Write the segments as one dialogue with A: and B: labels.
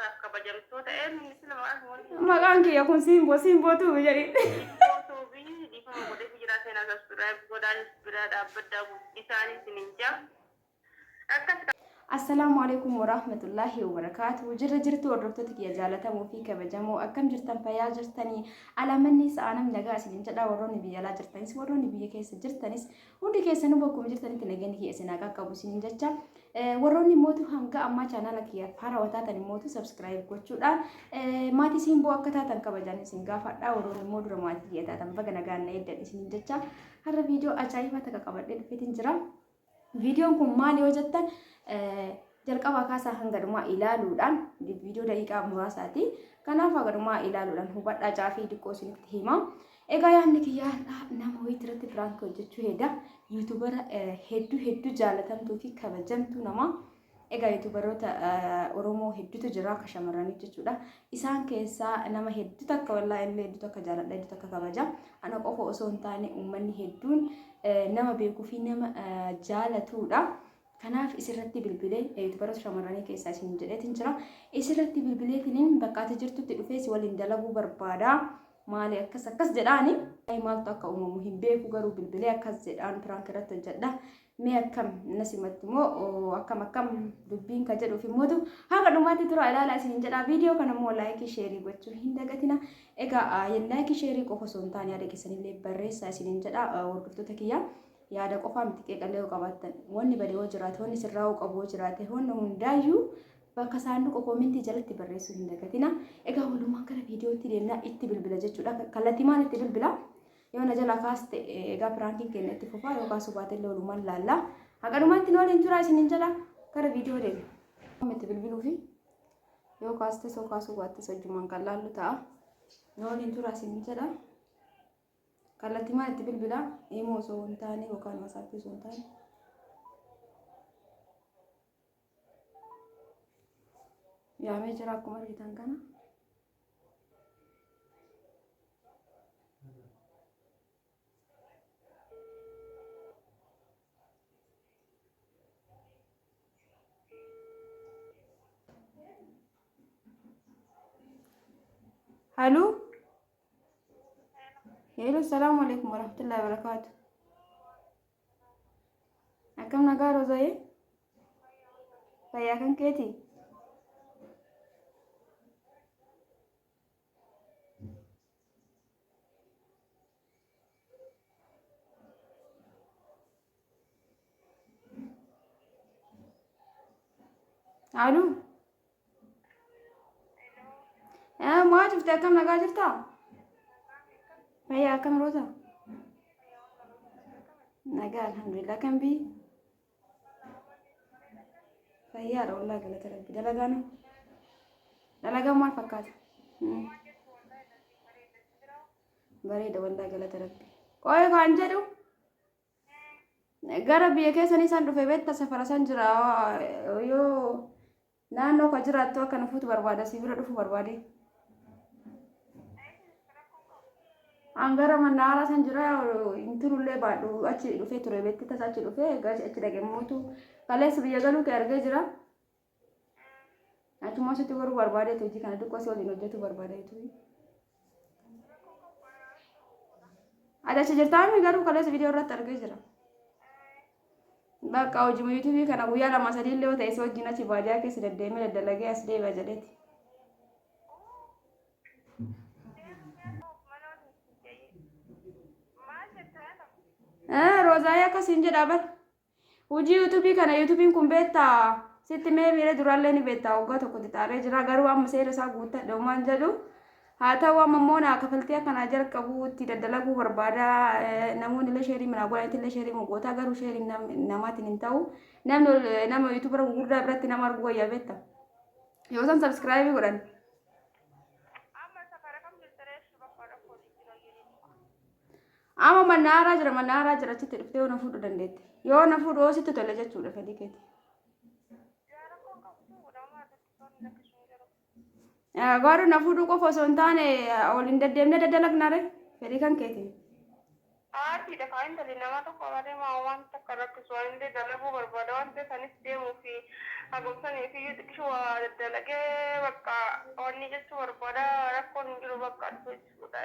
A: Hordoftoota kabajamtoota eenyu sila maqaan kun?
B: Maqaan kiyya kun Simboo Simboo Tuubi jedhi.
A: Simboo Tuubii dhiifama godheef jira, seenaa subscribe godhaa, biraa dhaabbaddaa, guddisaan isinin jaa. Akkas.
B: Assalaamu alaikum warahmatullahi wabarakaatu. Jirra jirtu hordoftoota kiyya jaalatamoo fi kabajamoo, akkam jirtan? Fayyaa jirtanii? Alaamanni sa'a namni nagaa isinin jedha. Warroonni biyya alaa jirtanis, warroonni biyya keessa jirtanis, hundi keessanuu bakkuma jirtanitti nageenyi kiyya isin haa qaqqabu isinin jecha. Warroonni mootu hanga ammaa chaanaala kiyyaaf haarawaa taatan mootu subscribe gochuudhaan maatii Simboo akka taatan kabajaan isin gaafadha. Warroonni immoo dura maatii kiyya taatan, baga nagaan na eeddan isinin jecha. Har'a viidiyoo ajaa'ibaa takka qabadhee dhufeetiin jira. Viidiyoon kun maal yoo jettan, jalqabaa kaasaa hanga dhumaa ilaaluudhaan, viidiyoo daqiiqaa muraasaati. Kanaaf haga dhumaa ilaaluudhaan hubadhaa, caafii xiqqoo isinitti hima. Egaa yaadni kiyyaa har'aa nama wayii irratti prank hojjechuu heeda. YouTubera hedduu hedduu jaalatamtuu fi kabajamtuu nama. Egaa YouTuberoota Oromoo hedduutu jira akka shamarranii jechuudha. Isaan keessaa nama hedduu takka, wallaahi illee hedduu takka jaaladha, hedduu takka kabaja. Ana qofa osoo hin taane uummanni hedduun nama beekuu fi nama jaalatudha. Kanaaf isirratti bilbilee, YouTuberoota shamarranii keessaa isin jedheetiin jira. Isirratti bilbileetiin bakka ati jirtutti dhufee si waliin dalaguu barbaada. Maali akkas akkas jedhaani. Maaltu akka uumamu hin beeku, garuu bilbilee akkas jedhaan prank irratti hojjedha. Mee akkam na simattu moo akkam akkam dubbiin ka jedhuuf immootu haga dhumaatti tura ilaalaa isiniin jedha. Viidiyoo kana immoo like, share gochuu hin dagatina. Egaa like, share qofa osoo hin taane yaada keessanillee barreessaa isiniin jedha hordoftoota kiyya. Yaada qofaa miti, qeeqallee yoo qabaattan, wanni bade yoo jiraate, wanni sirraa'uu qabu yoo jiraate, wanni hundaayyuu bakka saanduqa comment jalatti barreessuu hin dagatina. Egaa walumaan gara viidiyootti deemna, itti bilbila jechuudha. Kallattii maal itti bilbila? Yoo na jala kaaste, egaa prankiin keenya itti fufaa, yoo kaasuu baate illee walumaan laalla. Haga dhumaatti nu waliin turaa isiniin jala, gara viidiyoo deemna. Itti bilbiluu fi yoo kaastes yoo kaasuu baattes wajjumaan kan laallu ta'a. Nu waliin turaa isiniin jedha. Kallattii maal itti bilbila? Imo osoo hin taane yookaan WhatsApp osoo hin taane. Yaamee jira akkuma argitan kana. Hallo. Hello, salaamu alaikum warahmatullahi wabarakatuh. Akkam nagaa Rozaayee? Fayyaa kan keeti? Aluu? Maa jirti, akkam nagaa jirtaa? Fayyaa, akkam Roza? Nagaa, alhamdulillah, akkam biyyi? Fayyaadha wallaahi, galata rabbi. Dalagaan dalagaan maal fakkaata? Bareeda wallaahi, galata rabbi. Qo'ee kan jedhu, gara biyya keessanii san dhufe beekta, safara san jira, yoo naannoo ka jiraattu akka nufuutu barbaada, si bira dhufu barbaade. An gara mannaaraa san jira, hin turullee baadhu, achi dhufee ture beekti, tasa achi dhufee achi dhaqe mootu kaleessa biyya galuu kee argee jira. Achuma sitti goruu barbaadeetu, hojii kana xiqqoo si waliin hojjetu barbaadeetu. Ati achi jirtaami garuu kaleessa viidiyoo irratti argee jira. Bakka hojii YouTube kana guyyaa 2 3 illee yoo ta'e si wajjin achi baadiyyaa keessa deddeemee daddalagee as deebi'a jedheeti. Roozaayee akkasiin jedhaa bar. Hojii YouTube kana, YouTube'n kun beektaa, sitti mee miira duraallee ni beektaa, waggaa tokko itti xaaree jira, garuu amma seera isaa guuttadhe homaan jedhu. Haa ta'u, amma immoo naa kafaltii akkanaa jalqabu itti daddalaguu barbaada. Namoonni illee share manaa godhanitti illee share mogootaa, garuu shareiin namaatiin hin ta'u. Namni nama YouTubera gurguddaa biratti nama arguu wayyaa beekta. Yoo isaan subscribe godhan.
A: Amma safara kam jirta reessu, bakka rakkoo jira jedhee.
B: Amma mannaaraa jira, mannaaraa jira, achitti dhuftee yoo na fuudhuu dandeette. Yoo na fuudhu yoo sitti tole jechuudha, fedhii keeti.
A: Yaa rakkoon qabdu godhamaa dubbisoonni lakkisuun jiru.
B: Garuu na fuudhuu qofa osoo hin taane waliin deddeemnee daddalagnaa ree, fedhii kan keetiin.
A: Aartiidha kaa intalli nama tokko malee maa waan takka rakkisu, waan illee dalaguu barbaada waan ta'eef anis deemuu fi Hagumsanii fi xiqqishu waa daddalagee bakka wanni jechuu barbaada rakkoon hin jiru bakka dhufe jechuudha.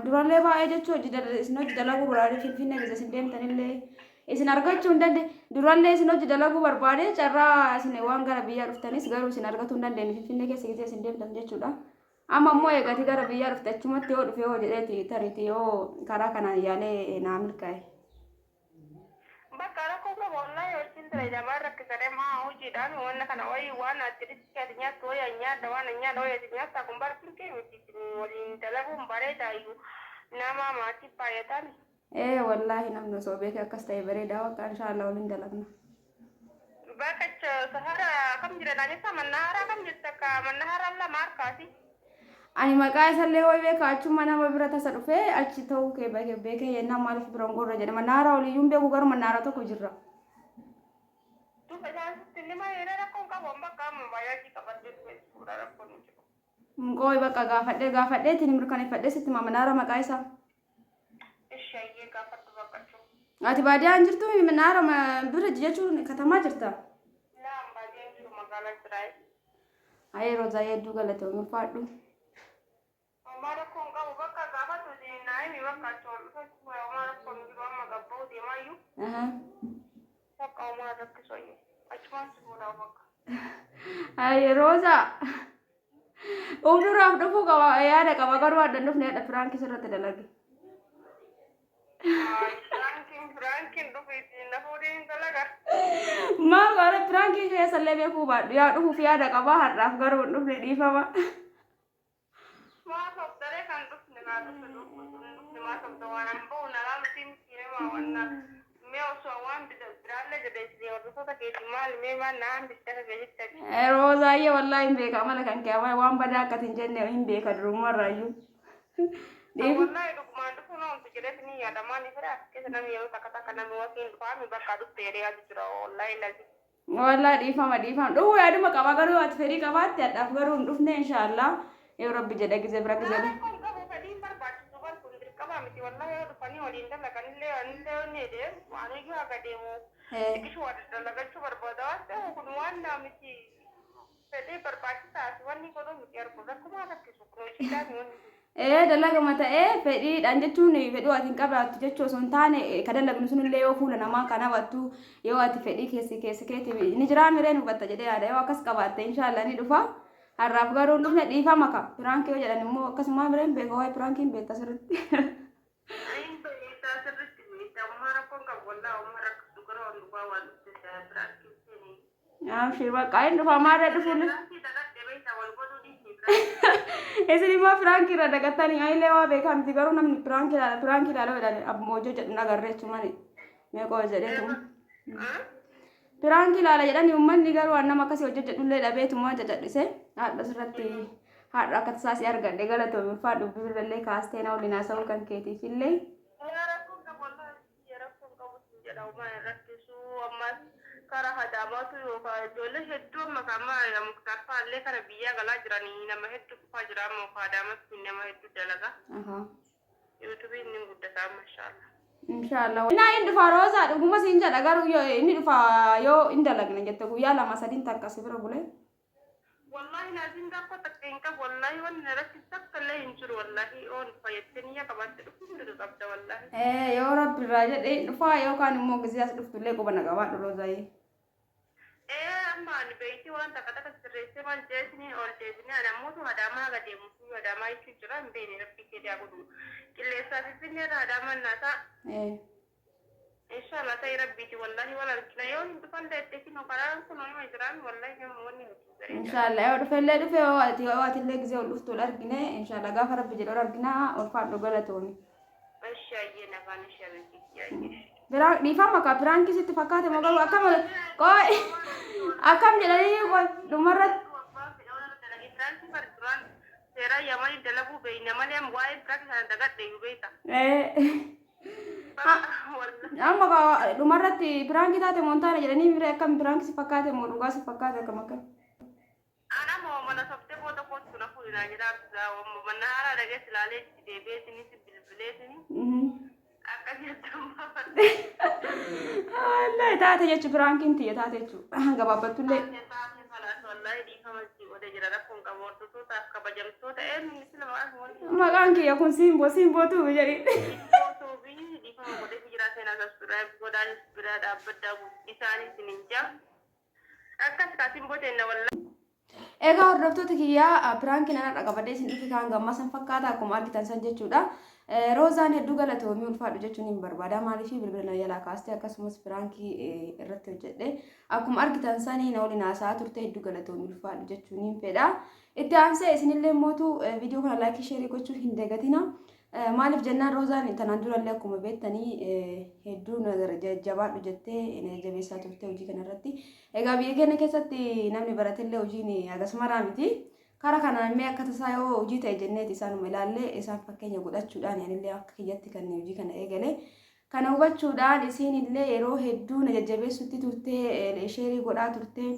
B: Durallee baay'ee jechuu hojii isin hojii dalaguu barbaade Finfinnee keessa isin deemtanillee isin argachuu hin dandeenye. Durallee isin hojii dalaguu barbaade carraa isin waan gara biyyaa dhuftanis garuu isin argatuu hin dandeenye Finfinnee keessa gisee isin deemtan jechuudha. Amma immoo eegati gara biyyaa dhufte achumatti yoo dhufe yoo jedheeti tariiti yoo karaa kanaan yaalee naa milkaa'e.
A: Bakka rakkoo qabu wallahi hojiin dalagaa maan rakkisanii maa hojiidhaan wanna kana wayii waan ati riskii ati nyaattu wayii an nyaadha waan an nyaadha wayii ati nyaattaa kun bar silkii miti isin waliin dalaguun bareedaayyuu nama maatii baay'ataani.
B: Ee wallaahi namni osoo beekee akkas ta'e bareedaa bakka inshaallah waliin dalagna.
A: Bakka safara kam jira naannessa manna haaraa kam jirta akka manna haaraa lama harkaati.
B: Ani maqaa isallee wayi beeka achuma nama bira tasa dhufee achi ta'uu kee beekee yennaa maaliif bira hin gorre jedhe manna haaraa oliyyuu hin beeku garuu manna haaraa tokko jirra.
A: Duuba isaan sitti nima yeroo rakkoon qabu bakka amma baay'ee qabadde dhufe jechuudha rakkoon hin jiru.
B: Qooyi bakka gaafadhee gaafadheetiin mirkaneeffadhee sitti hima manna haaraa maqaa isaa.
A: Ishayyee gaafadhu bakka jiru.
B: Ati baadiyyaa hin jirtu manna haaraa bira jechuun katamaa jirta.
A: Laan baadiyyaa jiru magaalaa jira.
B: Ayee Roozaa hedduu galatoomi ulfaadhu.
A: Homaa rakkoon qabu bakka gaafatu naayimi bakka achi ol dhufe homaa rakkoon jiru amma gabba'u deemaayyuu bakka homaa rakkisoyye achumaan si fuudhaa bakka.
B: Ayee Roozaa. Uf duraaf dhufuu qaba yaada qaba garuu adda hin dhufne hadha piraankii sirratti dalage.
A: Piraankiin piraankiin dhufe na fuudhee hin dalaga.
B: Maal godhe piraankii keessallee beekuu baadhu yaa dhufuuf yaada qaba har'aaf garuu hin dhufne dhiifama.
A: Maa sobdaree kan dhufne kaa dhufne dhufne maa sobda waan an bahu nagaa miti miti maa wanna mee osoo waan biraallee jedhee hordoftoota keetii maal mee maal na hambiste akka geessitti.
B: Roozaayyee wallaahi hin beeka amala kan kee waan badaa akkas hin jenne hin beeka durumarraayyuu.
A: Wallahi dhugumaan dhufuun oomtu jedhees ni yaada maali fira keessa namni yeroo takka takka namni wakiin dhufaami bakka dhufte jedhee yaadu jira wallahi lazi.
B: Wallaahi dhiifama dhiifama dhufuu yaaduma qaba garuu ati fedhii qabaatte hadhaaf garuu hin dhufne inshaallah yoo rabbi jedhe gizee bira gizee.
A: Rakkoon qabu fedhiin barbaachisu bar kun dirqama miti wallahi yoo dhufanii waliin dalaganillee anillee yoo ni deemu aniyyuu haga deemu xiqqishu waa dalagachuu barbaada waan ta'eef kun waan miti fedhii barbaachisaati wanni godhuu miti argu rakkumaa rakkisu kun hojiidhaan wanni.
B: Ee dalagama ta'ee fedhiidhaan jechuun fedhii ati hin qabaattu jechuu osoo hin taane ka dalagnu sunillee yoo fuula namaa kan hawattu yoo ati fedhii keessi keessi keeti ni jiraa mireen hubatta jedhee yaada yoo akkas qabaatte inshaallah ni dhufa. Har'aaf garuu hin dhufne dhiifama ka piraankii yoo jedhan immoo akkasuma mireen beeka waa'ee piraankiin beekta sirriitti.
A: Ayin beektaa sirriitti beektaa ummaa rakkoon qabu wallahi ummaa rakkisu gara waan dhugaa waan dhufte piraankiin seenii.
B: Abshir bakka inni dhufa maarra dhufuun.
A: Piraankii dagadhe beektaa wal godhuu dhiisni piraankiin.
B: Isin immoo piraankii irra dagattanii anillee waa beekaa miti garuu namni piraankii ilaala piraankii ilaala jedhan abmoojoo jedhu nagarree jechuun meeqoo jedheetu. Piraankii ilaala jedhanii uummanni garuu waan nama akkasii hojii jedhullee dhabeetuma cacadhise haadha sirratti haadha akka tasaa si argadhe galatoomi ulfaadhu bilbilallee kaastee na waliin haasa'uu kan keetiif illee.
A: Yaa rakkoon qabu wallahi rakkoon qabu sin jedha ummaa hin rakkisu ammas kara hadaamaatu yookaan ijoollee hedduu amma kan amma muktaar fa'aallee kara biyyaa galaa jiranii nama hedduu dhufaa jira amma yookaan hadaamatti nama hedduu dalaga. Yuutuubiin ni guddataa mashaallah.
B: Inshaallah. Innaa inni dhufa Roozaa dhuguma siin jedha garuu yoo inni dhufa yoo hin dalagne jette guyyaa lama sadiin takka si bira bulee.
A: Wallahi laazim rakkoo takka hin qabu wallahi wanni na rakkisu takka illee hin jiru wallahi oon fayyattee niyya qabaatte dhufuu mirga qabda wallahi.
B: Ee yoo rabbi irraa jedhe hin dhufaa yookaan immoo gizee as dhuftullee quba na qabaadhu Roozaayi.
A: Ee amma ani beektii waan takka takka sirreessee maal jeesni ol deebinee ani ammoo hadaamaa haga deemu fi hadaamaa jechuun jira hin beekne rabbii kee daa godhu qilleensaa finfinnee irra hadaamaan naasaa inshallah ta'e rabbiiti wallahi wal argina yoo hin dhufan ta'e kinoo karaan kun onuma jiraan wallahi nama wanni nuti bareeda.
B: Inshaallah yoo dhufellee dhufe yoo ati yoo atillee gizee ol dhuftu ol argine inshaallah gaafa rabbi jedhe ol argina ulfaadhu galatoomi.
A: Ashaayyee nafaan ashaabee yaayyee.
B: Biraa dhiifama ka piraankii sitti fakkaate moo garuu akkam qoy akkam jedhanii qoy dhumarratti
A: Seera yamanii dalaguu beeyna malee waa'ee biraatti sana dagadhe iyyuu beekta.
B: Amma ka dhumarratti piraankii taate moo hin taane jedhanii bira akkam piraankii si fakkaate moo dhugaa si fakkaate akkam akkam.
A: Ana moo mana softee booda kootu na fuudhinaa jedhaa mana haaraa dhageessi ilaalee itti deebi'ee sinis bilbilee sini. Akkas jettan baafadha.
B: Wallahi taate jechuun piraankiin tiyya taate jechuudha. Gabaabbattullee.
A: Taate taate kalaas wallahi dhiifama sii godhe jira rakkoon qabu hordoftootaaf kabajamtoota eenyu sila maqaan wanti
B: Maqaan kiyya kun Simboo Simboo tuubi jedhi.
A: Simboo tuubii dhiifama godhe jira seenaa subscribe godhaa biraa dhaabbaddaa guddisaan isinin jaa. Akkas kaa Simboo teenna wallahi.
B: Egaa hordoftoota kiyyaa piraankiin anarra qabadhee isin dhufe kaan gammaa san fakkaata akkuma argitan san jechuudha. Roozaan hedduu galatoomii ulfaadhu jechuun hin barbaada. Maaliif bilbila na jalaa kaastee akkasumas piraankii irratti hojjedhe. Akkuma argitan sanii na waliin haasa'aa turte hedduu galatoomii ulfaadhu jechuun hin fedha. Itti aansee isinillee mootu viidiyoo kana laayikii sheerii gochuu hin dagatina. Maaliif jennaan Roozaan tanaan durallee akkuma beektanii hedduu na jabaadhu jettee na jajjabeessaa turte hojii kanarratti. Egaa biyya keenya keessatti namni baratellee hojiin hagas maraa miti. Karaa kanaan mee akka tasaa yoo hojii ta'e jenneeti isaanuma ilaallee isaan fakkeenya godhachuudhaan anillee akka kiyyatti kan hojii kana eegale. Kana hubachuudhaan isiinillee yeroo hedduu na jajjabeessutti turte, sheerii godhaa turte.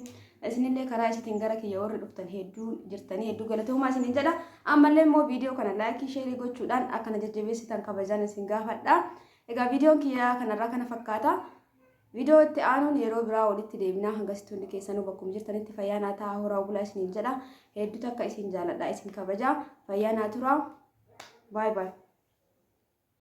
B: Isinillee karaa isiitiin gara kiyya warri dhuftan hedduu jirtanii hedduu galatoomaa isinin jedha. Ammallee immoo viidiyoo kana laayikii sheerii gochuudhaan akka na jajjabeessitan kabajaan isin gaafadha. Egaa viidiyoon kiyya kanarraa kana fakkaata. Viidiyoo itti aanuun yeroo biraa walitti deebinaa hangasitti hundi keessanuu bakkuma jirtanitti fayyaa naa ta'aa horaa bulaa isiniin jedha. Hedduu takka isin jaaladha isin kabaja. Fayyaa naa turaa. Baay baay.